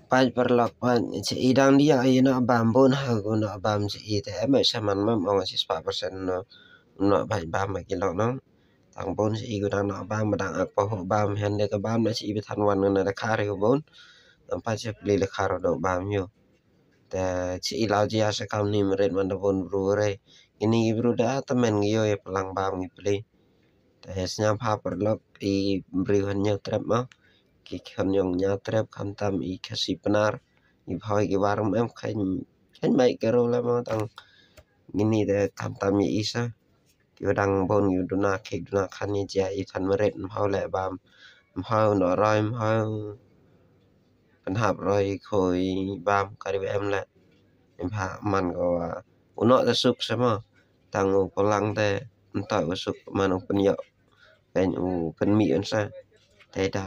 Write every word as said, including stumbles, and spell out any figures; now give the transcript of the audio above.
Peit paralok, peit, cha i dang diah ïa u nongbam bun ha u nongbam cha i te em, sa man mam ong shispah percent u nongbam ba ki lok nong. Tang bun cha i u dang nongbam ba dang ak pahuh bam, hynda ka bam na cha i ba than wan na da kha re u bun. Nang peit cha pli da kha re u nongbam ïa u. Te cha i law jia sa kam ni mrit man da bun bru re. Ini ki bru da tymmen ki ïoh ïa palang bam ki pli. Te sñiaw pha paralok, i briew Hynñiewtrep mo, ki khun Hynñiewtrep, khamtam i Khasi Pnar, i Bhoi ki War, em, kheiñ, kheiñ beit ki riew leh mo, tang ngini te khamtam i, i sa. Ki wa dang bun ki duna khik duna khan i jia i than mrit, mhaw leh bam, mhaw noh roi, mhaw pynhap roi khoi bam, ka dei ba em leh. Em ha man ko wa u noh te suk sa mo, tang u palang te ym toh u suk, man u pynïoh, pyn u pynmih un sa. Te da